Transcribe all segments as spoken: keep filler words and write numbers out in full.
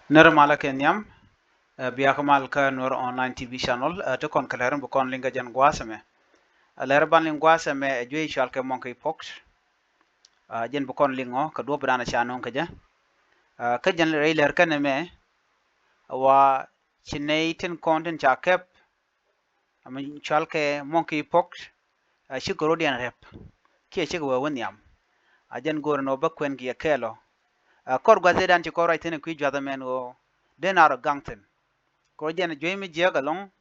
Nɛrɛ malä kɛ nhiam, ɛ, bia kä mal kä Nuer Online T V channel, ɛ, ti kɔn kɛ lɛr in bi kɔn liŋ kɛ jɛn gua̱a̱th ɛmɛ. Ɛ, lɛr ban liŋ gua̱a̱th ɛmɛ ɛ juey cual kɛ monkey pox. Ɛ, jɛn bi kɔn liŋ ɔ kɛ duɔ̱p dan ca nöŋ kɛ jɛ. Ɛ, kä jɛn rɛy lɛr kɛn ɛmɛ, ɛ, wa ci nɛy tin kɔn tin ca kɛp mi cual kɛ monkey pox, ɛ, cikɛ rɔ̱diɛn rɛp kiɛ cikɛ wee wä nhiam. A jɛn go̱o̱rɛ ni wä bä kuɛn kiɛ kɛɛl ɔ. Ɛ, kɔr gua̱th ëëdan ci kɔr ruac thi̱n ɛ kui̱ juath ɛmɛn ɣöö dee naar ɔ gaŋ thi̱n. Kɔr jɛn ɛ juey mi jiääk ɛlɔ̱ŋ,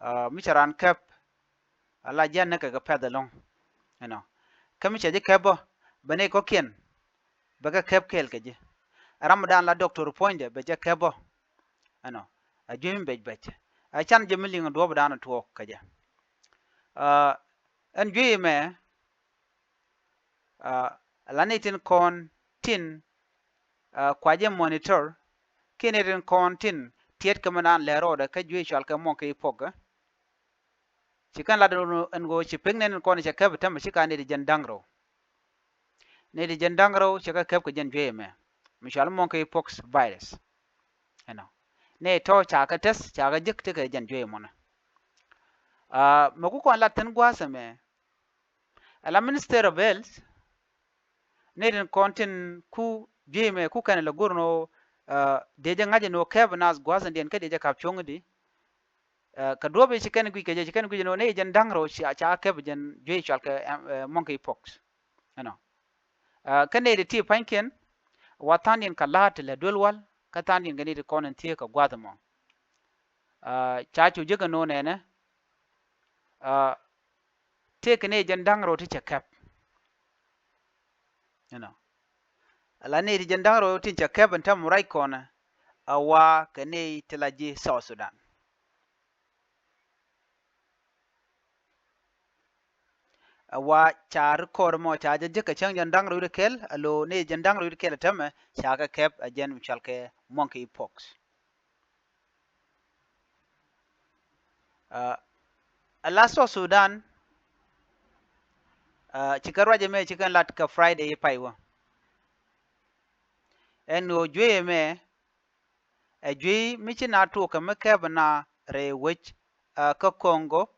ɛ, mi cɛ raan kɛp, a la jiɛn ni kɛ kɛ pɛ̈th ɛlɔ̱ŋ. Ɛnɔ. Kä mi cɛ ji̱ kɛp bä, bɛ nɛy kɔ̱kiɛn bɛ kɛ kɛp kɛɛl kɛ ji̱. Ɛ ram dan la doctor puɔ̱nydɛ bɛ jɛ kɛp bä. Ɛnɔ. Ɛ juey mi bɛc bɛc. Ɛ can jɛ mi liŋ duɔ̱ɔ̱p dan tuɔɔk kɛ jɛ. Ɛ, ɛn juey mɛ, ɛ, la nɛy tin kɔn tin, ɛ, kua jɛ monitor, kiɛ nɛy tin kɔn tin tiɛt kɛ mi naan lɛr rɔɔdɛ kä juey cual kɛ monkey pox. Ci kɛn lat ɛn ɣöö ci pek nɛn in kɔn cɛ kɛp tämɛ ci ka nɛy ti jɛn da̱ŋ rɛw. Nɛy ti jɛn da̱ŋ rɛw cɛ kɛ kɛp kɛ jɛn juey ɛmɛ mi cual monkey pox virus. Ɛnɔ. Nɛy tɔ̱ ca kɛ tɛth, ca kɛ jek tekɛ jɛn juey ɛmɔnɛ. Ɛ, mɛ ku kɔn lat thi̱n gua̱a̱th ɛmɛ, ɛ la Minister of Health, nɛy tin kɔn tin ku juey ɛmɛ ku kɛn lɛ go̱r ni ɣöö, ɛ, dee jɛ ŋa̱c ni ɣöö kɛp naath gua̱a̱th in diɛn kä dee jɛ ka̱p cuɔ̱ŋ di. Ɛ, kɛ duɔ̱ɔ̱p i̱ ci kɛn guic kɛ jɛ, ci kɛn guic ni ɣöö nɛy jɛn da̱ŋ rɛw ca, ca kɛp jɛn juey cual kɛ, ɛ, monkey pox. Ɛnɔ. Ɛ, kä nɛy ti ti pa̱nykiɛn, wa tha̱a̱ŋdiɛn kɛ la̱a̱t ti lɛ duel wal, kä tha̱a̱ŋdiɛn kɛ nɛy ti kɔn in thieek kɛ gua̱a̱th ɛmɔ. Ɛ, ca cu jek ɛn ɣöö nɛnɛ, ɛ, tëëkɛ nɛy jɛn da̱ŋ rɛw ti cɛ kɛp. Ɛnɔ. Ɛ la nɛy ti jɛn da̱ŋ rɛw tin cɛ kɛp ɛn täämɛ ruac kɔnɛ, ɛ wa kɛ nɛy ti la ji̱ South Sudan. Ɛ wa ca record mɔ ca jɛ jek kɛ cäŋ jɛn da̱ŋ rɛw ti kɛl, alo nɛy jɛn da̱ŋ rɛw ti kɛl ɛ täämɛ ca kɛ kɛp ɛ jɛn mi cual kɛ monkey pox. Ɛ, ɛ la South Sudan, ɛ, ci kɛ ruac ɛmɛ ci kɛn lat kɛ Friday i̱ pay wä. Ɛn ɣöö juey ɛmɛ ɛ juey mi ci na tuɔɔk kɛ mi kɛp na rɛy wec, ɛ, kä Congo,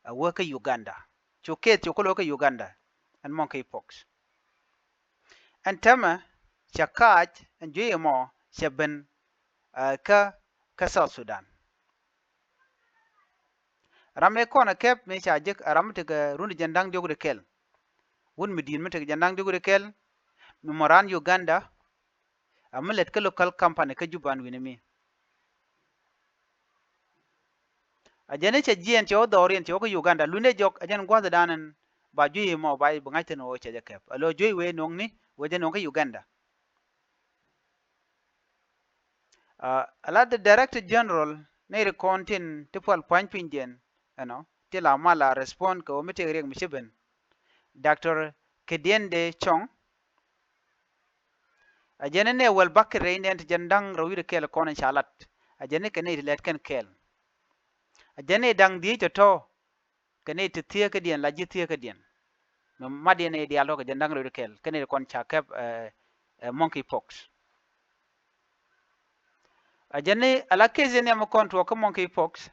ɛ wä kä Uganda. Cu keth cu kä lo̱ kä Uganda ɛn monkey pox. Ɛn täämɛ cɛ kaac ɛn juey ɛmɔ cɛ ben, ɛ, kä, kä South Sudan. Ram ëë kɔn ɛ kɛp mi ca jek ɛ ram mi tekɛ run jɛn da̱ŋ diɔ̱k di kɛl. Wut mi di̱i̱t mi tekɛ jɛn da̱ŋ diɔ̱k di kɛl mi mɔ raan Uganda, ɛ mi lät kä local company kä Juba ɛn wi̱ni mi. Ɛ jɛn i̱ cɛ jiɛɛn cɛ wä dhɔriɛn cɛ wä kä Uganda, lunɛ jɔk ɛ jɛn gua̱thdan ɛn ba juey ɛmɔ ba bi ŋa̱c thi̱n ɣöö cɛ jɛ kɛp. Alo juey wëë no̱o̱ŋni wëë jɛ no̱o̱ŋ kä Uganda. Ɛ, ɛ la the Director General nɛy ti kɔn tin ti pual pua̱ny pinydiɛn, ɛnɔ, ti la mal a respond kɛ ɣöö mi tëëk riɛk mi ci ben, Doctor Kediende Chong. Ɛ jɛn i̱ nɛy wäl bakit rɛy nɛn ti jɛn da̱ŋ rɛw wi̱cdɛ kɛl kɔn in ca lat. Ɛ jɛn i̱ kɛ nɛy ti lɛt kɛn kɛɛl. Ɛ jɛn i̱ da̱ŋ dhieec tɔ̱tɔ̱ kɛ nɛy ti thieekädiɛn la ji̱ thieekädiɛn. Mi matdiɛn nɛy diaal tɔ̱ kɛ jɛn da̱ŋ rɛw wi̱cdɛ kɛl kɛ nɛy ti kɔn ca kɛp, ɛ, ɛ, monkey pox. Ɛ jɛn i̱ ala case in nhiam kɔn tuɔɔk kä monkey pox,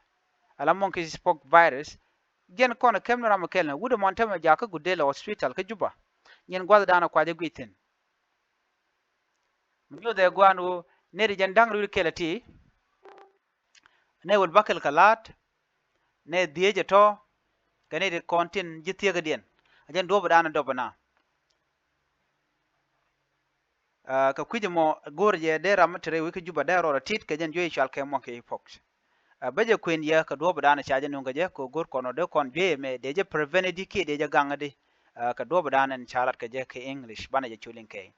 ala monkey pox virus, jɛn kɔn kɛp ni ram kɛl ni wut ɛmɔn täämɛ jakä Gudela Hospital kä Juba. Jɛn gua̱thdan ɛ kuacä guic thi̱n. Mi nyuthɛ gua̱a̱n ɣöö nɛy ti jɛn da̱ŋ rɛw wi̱cdɛ kɛl ɛ ti, nɛy wäl bakit kɛ la̱a̱t, nɛy dhieec ɛ tɔ̱, kɛ nɛy ti kɔn tin ji̱ thieekädiɛn. Ɛ jɛn duɔ̱ɔ̱pdan ɛ dɔp ɛna. Ɛ, kɛ kui̱c ɛmɔ go̱o̱r jɛ dee ram mi te rɛy wec kä Juba dee rɔɔdɛ tit kɛ jɛn juey cual kɛ monkey pox. Ɛ, bä jɛ kuën yɛ kɛ duɔ̱ɔ̱pdan ca jɛ nöŋ kɛ jɛ kɛ go̱o̱r kɔn ɔ dee kɔn juey ɛmɛ dee jɛ prevent di kiɛ dee jɛ gaŋ di. Ɛ, kɛ duɔ̱ɔ̱pdan ɛn ca lat kɛ jɛ kɛ English banɛ jɛ cu liŋ kɛ.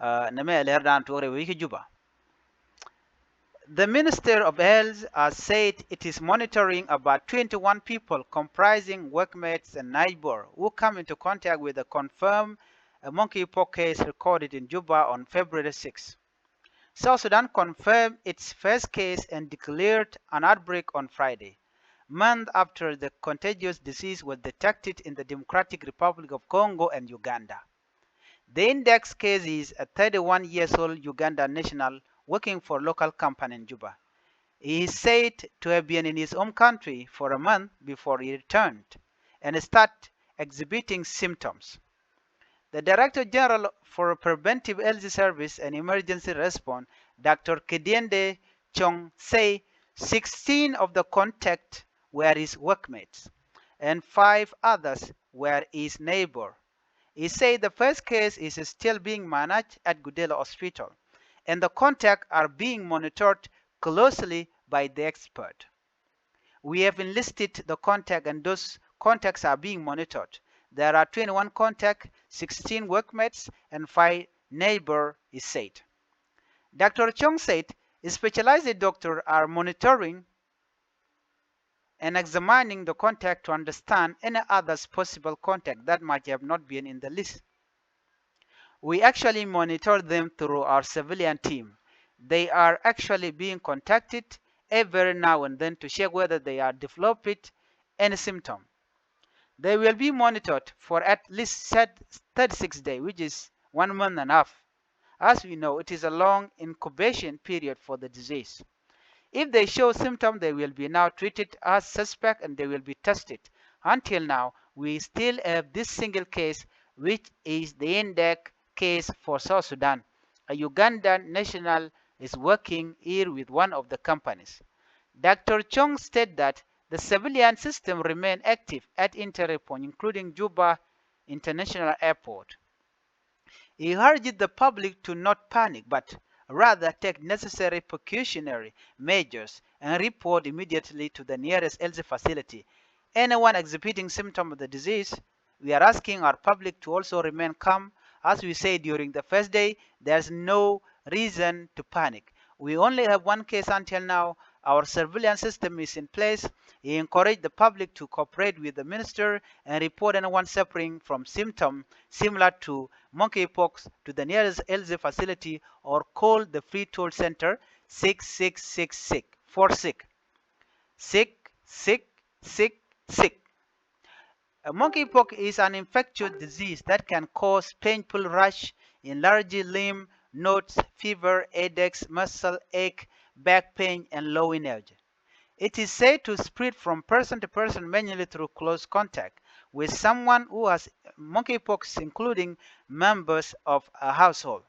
Ɛ, nɛmɛ ɛ lɛrdan tuɔɔk rɛy wec kä Juba. The Minister of Health has said it is monitoring about twenty-one people comprising workmates and neighbor who come into contact with a confirmed, uh, monkeypox case recorded in Juba on February six. South Sudan confirmed its first case and declared an outbreak on Friday, month after the contagious disease was detected in the Democratic Republic of Congo and Uganda. The index case is a thirty-one years old Uganda national working for local company in Juba. He is said to have been in his home country for a month before he returned and start exhibiting symptoms. The Director General for Preventive Health Service and Emergency Response, Doctor Kediende Chong, say sixteen of the contact were his workmates and five others were his neighbor. He said the first case is still being managed at Gudela Hospital, and the contact are being monitored closely by the expert. We have enlisted the contact, and those contacts are being monitored. There are twenty-one contact, sixteen workmates, and five neighbor, he said. Doctor Chong said specialized doctors are monitoring and examining the contact to understand any others possible contact that might have not been in the list. We actually monitor them through our civilian team. They are actually being contacted every now and then to check whether they are developing any symptom. They will be monitored for at least thirty-six days, which is one month and a half. As we know, it is a long incubation period for the disease. If they show symptoms, they will be now treated as suspect and they will be tested. Until now, we still have this single case, which is the index case for South Sudan. A Ugandan national is working here with one of the companies. Doctor Chong stated that the civilian system remain active at entry point, including Juba International Airport. He urged the public to not panic, but rather take necessary precautionary measures and report immediately to the nearest health facility. Anyone exhibiting symptoms of the disease, we are asking our public to also remain calm. As we said during the first day, there's no reason to panic. We only have one case until now. Our surveillance system is in place. He encouraged the public to cooperate with the minister and report anyone suffering from symptoms similar to monkeypox to the nearest health facility or call the free toll center six six six six for sick. Sick, sick, sick, sick. A monkeypox is an infectious disease that can cause painful rash, enlarged lymph nodes, fever, headaches, muscle ache, back pain, and low energy. It is said to spread from person to person, mainly through close contact with someone who has monkeypox, including members of a household.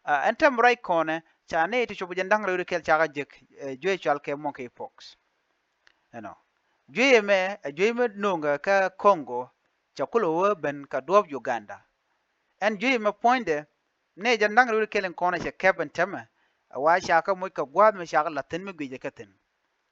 Ɛn täämɛ ruac kɔnɛ ca nɛy ti cop jɛn da̱ŋ rɛw ri kɛl cakɛ jek juey cual kɛ monkeypox. Ɛnɔ juey ɛmɛ ɛ juey mɛ no̱o̱ŋɛ kä Congo, ca kulɛ wee ben kɛ duɔ̱ɔ̱p Uganda. Ɛn juey ɛmɛ puɔ̱nydɛ nɛy jɛn da̱ŋ rɛw ri kɛl in kɔnɛ cɛ kɛp ɛn täämɛ. Ɛ wa cakɛ moc kɛ gua̱a̱th mɛ cakɛ la̱th thi̱n mi guic ɛ kɛ thi̱n.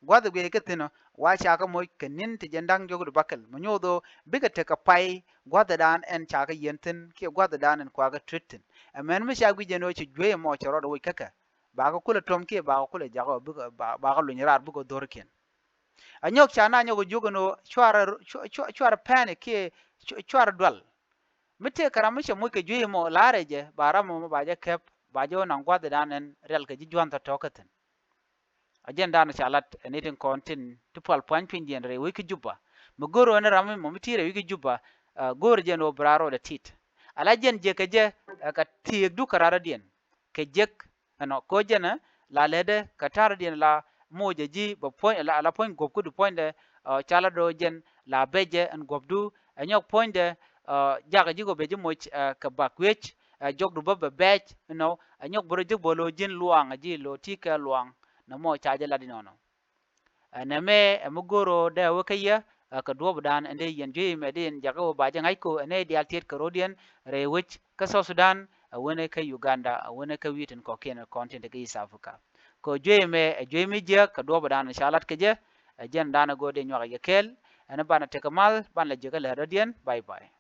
Gua̱th ɛ guic ɛ kɛ thi̱n ɔ wa cakɛ moc kɛ ni̱n ti jɛn da̱ŋ diɔ̱k di bäkɛl mi nyoth ɣöö bikɛ tekɛ pay gua̱thdan ɛn cakɛ yiɛn thi̱n kiɛ gua̱thdan ɛn kuakɛ treat thi̱n. Ɛmɛn mi ca guic ɛn ɣöö ci juey ɛmɔ cɛ rɔɔdɛ woc kä kɛ, bakɛ kulɛ tuɔ̱m kiɛ bakɛ kulɛ jakä ɔ bikɛ, ba, bakɛ luny raar bikɛ dhorkiɛn. Ɛ nyɔk ca na nyɔk ɛ juɔk ɛn ɣöö cuarɛ, cua, cua, cuarɛ panic kiɛ cu, cuarɛ dual. Mi tëëkɛ ram mi cɛ moc kɛ juey ɛmɔ la̱rɛ jɛ ba ram ɛmɔ ba jɛ kɛp, ba jɛ wä naŋ gua̱thdan ɛn rial kɛ ji̱ jua̱n tɔ̱tɔ̱ kä thi̱n. A jɛn danɔ ca lat ɛ ni tin kɔn tin ti pual puany piny diɛn rɛy wec kä Juba. Mi go̱o̱r ɣän ram mi mɔ mi ti rɛy wec kä Juba, a, go̱o̱r jɛn ɣöö bi raar rɔɔdɛ tit. Ala jɛn jek kɛ jɛ, ɛ, kɛ thiëëkdu kɛ raar rɔ̱diɛn kɛ jek. Ɛnɔ ko̱ jɛn ɛ la lɛtdɛ kɛ ta̱r rɔ̱diɛn la mocɛ ji̱ bɛ puɔ̱ny, la, la puɔ̱ny guɔ̱p kä du puɔ̱nydɛ, ɛ, ca la do̱ jɛn la bɛcɛ ɛn guɔ̱pdu ɛ nyɔk puɔ̱nydɛ, ɛ, jakä ji̱ kɔ bɛ ji̱ moc, ɛ, kɛ bak wiec, ɛ, jɔkdu bä bɛ bɛc, you know, ɛ nyɔk bä rɔ ji̱ bä lo̱ ji̱n luaŋ ɛ ji̱ lo̱ ti kɛ luaŋ. Nɛ mɔ ca jɛ lat inɔnɔ. Ɛ nɛmɛ ɛ mi go̱o̱r ɣöö dee wä kä yɛ, ɛ, kɛ duɔ̱ɔ̱pdan ɛn dee yɛn juey mɛ dee yɛn jakä wä ba jɛ ŋa̱c ko̱ ɛ nɛy diaal tiet kɛ ro̱diɛn rɛy wec kä South Sudan, ɛ wänɛ kä Uganda, ɛ wänɛ kä wi̱i̱ tin kɔ̱kiɛn kɔn tin te kä East Africa. Kɛ juey mɛ ɛ juey mi jiääk kɛ duɔ̱ɔ̱pdan ca lat kɛ jɛ, ɛ jɛn danɔ go̱o̱r dee nyuak ɛ jɛ kɛɛl, ɛn banɛ tekɛ mal, banɛ lɛ jiäkä lɛr dɔ̱diɛn, bye bye.